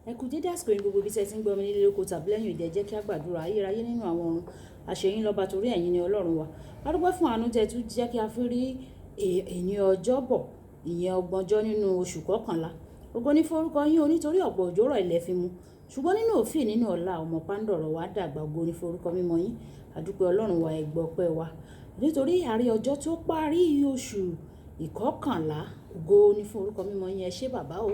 Ẹ kú dédé àsìkò yìí ní gbogbo ibi tí ẹ ti ń gbọ́ mi nílé lóko tàbí lẹ́yìn òde. Ẹ jẹ́ kí a gbàdúrà. Ayérayé nínú àwọn ọ̀run. Àṣẹ yín lọ́ba torí ẹ̀yin ni Ọlọ́run wa. A dúpẹ́ fún àánú tí ẹ tún jẹ́ kí a fi rí èní ọjọ́bọ̀, ìyẹn ọgbọ̀njọ́ nínú oṣù kọkànlá. Ògo ní forúkọ yín o, nítorí ọ̀pọ̀ òjò rọ̀ ilẹ̀ fi mu. Ṣùgbọ́n nínú òfin nínú ọlá ọmọ pàǹdọ̀rọ̀ wa dàgbà. Ògo ní forúkọ mímọ́ yín. A dúpẹ́ Ọlọ́run wa, ẹ gbọ́ ọpẹ́ wa. Nítorí àárí ọjọ́ tó parí oṣù ìkọkànlá. Ògo ní forúkọ mímọ́ yín. Ẹ ṣé bàbá o.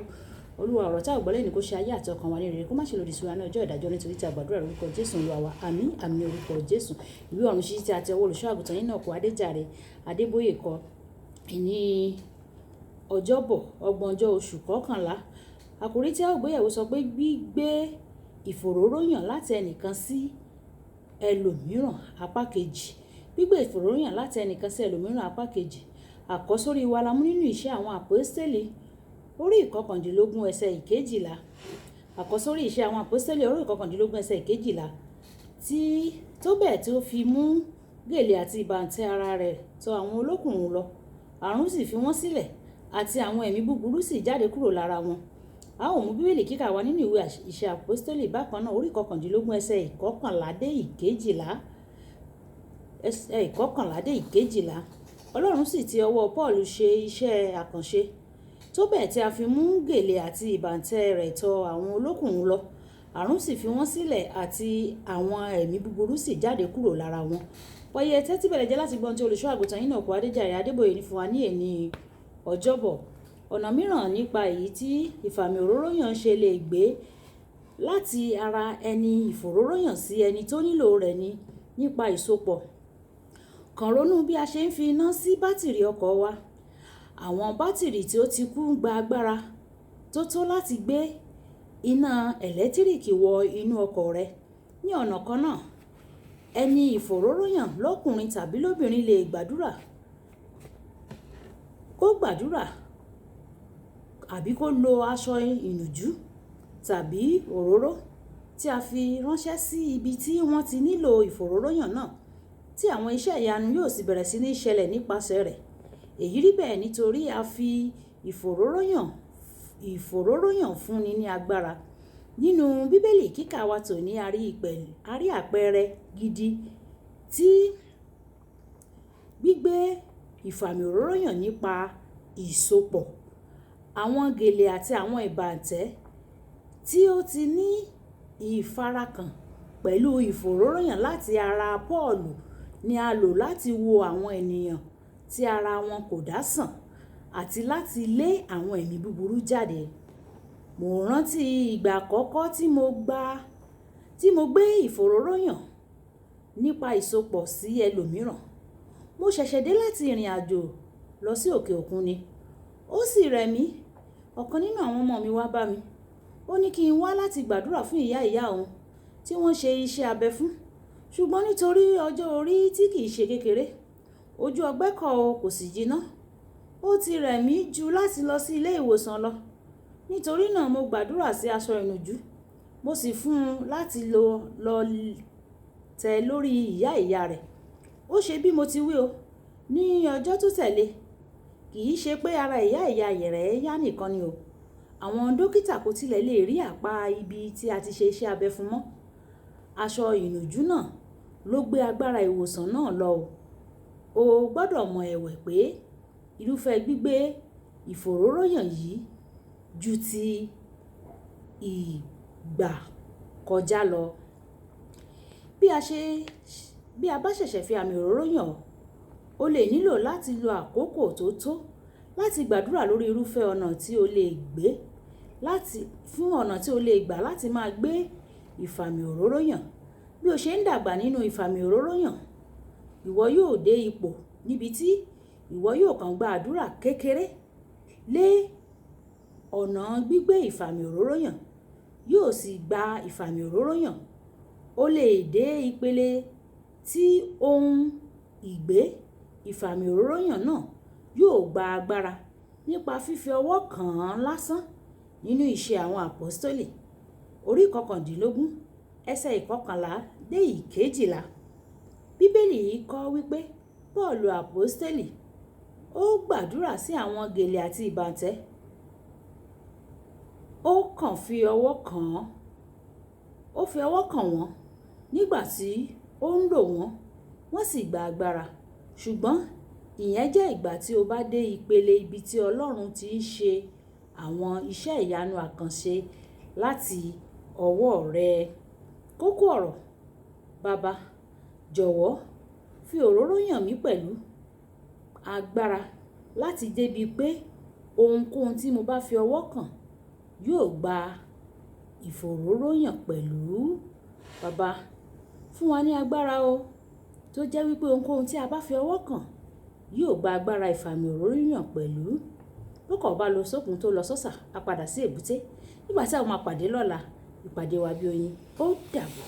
Olúwa, ọ̀rọ̀ tí a ò gbọ́ lónìí kó ṣe ayé àti ọkàn wa ní rere, kó má ṣe lòdì sí wa ní ọjọ́ ìdájọ́, nítorí tí a gbàdúrà lórúkọ Jésù Olúwa wa. Àmín, àmín orúkọ Jésù. Ìwé ọ̀run ṣíṣí tí a ti ọwọ́ olùṣọ́ àgùntàn yín náà kó Adéjàre Adébóyè kọ ní ọjọ́bọ̀ ọgbọ̀njọ́ oṣù kọkànlá. Àkòrí tí a ó gbéyẹ̀wò sọ pé gbígbé ìfòróróyàn láti ẹnìkan sí ẹlòmíràn apá kejì. Gbígbé ìfòróróyàn láti ẹnìkan sí ẹlòmíràn apá kejì. Àkọ́sórí wa la mú nínú ìṣe àwọn àpọ́stélì orí ìkọkàndínlógún ẹsẹ̀ ìkejìlá. Àkọ́sórí ìṣe àwọn àpọ́stélì orí ìkọkàndínlógún ẹsẹ̀ ìkejìlá tí tó bẹ́ẹ̀ tí ó fi mú gèlè àti ìbàǹtẹ́ ara rẹ̀ tọ àwọn olókùnrùn lọ. Àrùn sì fi wọ́n sílẹ̀ àti àwọn ẹ̀mí búburú sì jáde kúrò lára wọn. A ó mú Bíbélì kíkà wá nínú ìwé ìṣe àpọ́stélì bákan náà orí ìkọkàndínlógún ẹsẹ̀ ìkọkànlá dé ìkejìlá. Ẹsẹ̀ ìkọkànlá dé ìkejìlá. Ọlọ́run sì ti ọwọ́ Paulu ṣe iṣẹ́ àkànṣe tó bẹ́ẹ̀ tí a fi mú gèlè àti ìbàǹtẹ́ rẹ̀ tọ àwọn olókùnrùn lọ. Àrùn sì fi wọ́n sílẹ̀ àti àwọn ẹ̀mí búburú sì jáde kúrò lára wọn. Wọ̀nyí ẹ tẹ́tí bẹ̀rẹ̀ jẹ́ láti gbọ́ ohun tí olùṣọ́ àgùntàn yín náà kó Adéjàre Adébóyè ní fún wa ní èní ọjọ́bọ̀. Ọ̀nà mìíràn nípa èyí tí ìfàmì òróróyàn ṣe lè gbé láti ara ẹni ìfòróróyàn sí ẹni tó nílò rẹ̀ ni nípa ìsopọ̀. Kàn ronú bí a ṣe ń fi iná sí bátìrì ọkọ̀ wa. Àwọn bátìrì tí ó ti kú ń gba agbára tó tó láti gbé iná ẹ̀lẹ́tíríkì wọ inú ọkọ̀ rẹ. Ní ọ̀nà kan náà, ẹni ìfòróróyàn lọ́kùnrin tàbí lóbìnrin lè gbàdúrà, kó gbàdúrà àbí kó lo aṣọ ìnùjú tàbí òróró tí a fi ránṣẹ́ sí ibi tí wọ́n ti nílò ìfòróróyàn náà, tí àwọn iṣẹ́ ìyanu yóò sì bẹ̀rẹ̀ sí ní ṣẹlẹ̀ nípasẹ̀ rẹ̀. Èyí rí bẹ́ẹ̀ nítorí a fi ìfòróróyàn fúnni ní agbára. Nínú Bíbélì kíkà wa tòní, a rí àpẹẹrẹ gidi tí gbígbé ìfàmì òróróyàn nípa ìsopọ̀. Àwọn gèlè àti àwọn ìbàǹtẹ́ tí ó ti ní ìfarakàn pẹ̀lú ìfòróróyàn láti ara Paulu ni a lò láti wo àwọn ènìyàn tí ara wọn kò dá sàn àti láti lé àwọn ẹ̀mí búburú jáde. Mo rántí ìgbà àkọ́kọ́ tí mo gbé ìfòróróyàn nípa ìsopọ̀ sí ẹlòmíràn. Mo ṣẹ̀ṣẹ̀ dé láti ìrìnàjò lọ sí òkè òkun ni. Ó sì rẹ̀ mí. Ọ̀kan nínú àwọn ọmọ mi wá bá mi. Ó ní kí n wá láti gbàdúrà fún ìyá ìyá òun tí wọ́n ṣe iṣẹ́ abẹ fún. Ṣùgbọ́n nítorí ọjọ́ orí tí kì í ṣe kékeré, ojú ọgbẹ́ kọ́ o kò sì jiná. Ó ti rẹ̀ mí jù láti lọ sí ilé ìwòsàn lọ. Nítorí náà mo gbàdúrà sí aṣọ ìnùjú, mo sì fún un láti lọ tẹ lórí ìyá ìyá rẹ̀. Ó ṣe bí mo ti wí o. Ní ọjọ́ tó tẹ̀lé, kì í ṣe pé ara ìyá ìyá rẹ̀ yá nìkan ni o. Àwọn dókítà kò tilẹ̀ lè rí àpá ibi tí a ti ṣe iṣẹ́ abẹ fún mọ́. Aṣọ ìnùjú náà ló gbé agbára ìwòsàn náà lọ o. O gbọdọ̀ mọ̀ ẹ̀wẹ̀ pé irúfẹ́ gbígbé ìfòróróyàn yìí ju ti ìgbà kọjá lọ. Bí a bá ṣẹ̀ṣẹ̀ fi àmì òróró yàn, o lè nílò láti lo àkókò tó tó láti gbàdúrà lórí irúfẹ́ ọ̀nà tí o lè gbé láti fún ọ̀nà tí o lè gbà láti máa gbé ìfàmì òróró yàn. Bí o ṣe ń dàgbà nínú ìfàmì òróró yàn, ìwọ yóò dé ipò níbi tí ìwọ yóò kàn gba àdúrà kékeré lé ọ̀nà gbígbé ìfàmì òróró yàn, yóò sì gba ìfàmì òróró yàn. O lè dé ìpele tí ohun ìgbé ìfàmì òróró yàn náà yóò gba agbára nípa fífi ọwọ́ kàn án lásán nínú ìṣe àwọn àpọ́stélì orí ìkọkàndínlógún ẹsẹ̀ ìkọkànlá dé ìkejìlá. Bíbélì yìí kọ́ wípé Paulu àpọ́stélì ó gbàdúrà sí àwọn gèlè àti ìbàǹtẹ́. Ó Ó kàn fi ọwọ́ kàn án, ó fi ọwọ́ kàn wọ́n nígbà tí ó ń lò wọ́n, wọ́n sì gba agbára. Ṣùgbọ́n ìyẹn jẹ́ ìgbà tí o bá dé ìpele ibi tí Ọlọ́run ti ń ṣe àwọn iṣẹ́ ìyanu àkànṣe láti ọwọ́ rẹ. Kókó ọ̀rọ̀: Baba, jọ̀wọ́ fi òróró yàn mí pẹ̀lú agbára láti débi pé ohunkóhun tí mo bá fi ọwọ́ kàn yóò gba ìfòróróyàn pẹ̀lú. Baba, fún wa ní agbára o, tó jẹ́ wípé ohunkóhun tí a bá fi ọwọ́ kàn yóò gba agbára ìfàmì òróró yàn pẹ̀lú. Bọ́kọ̀ bá lọ sókun tó lọ sọ́sà, a padà sí èbúté. Nígbà tí a máa pàdé lọ́la, ìpàdé wa bí oyin. Ó dàbọ̀.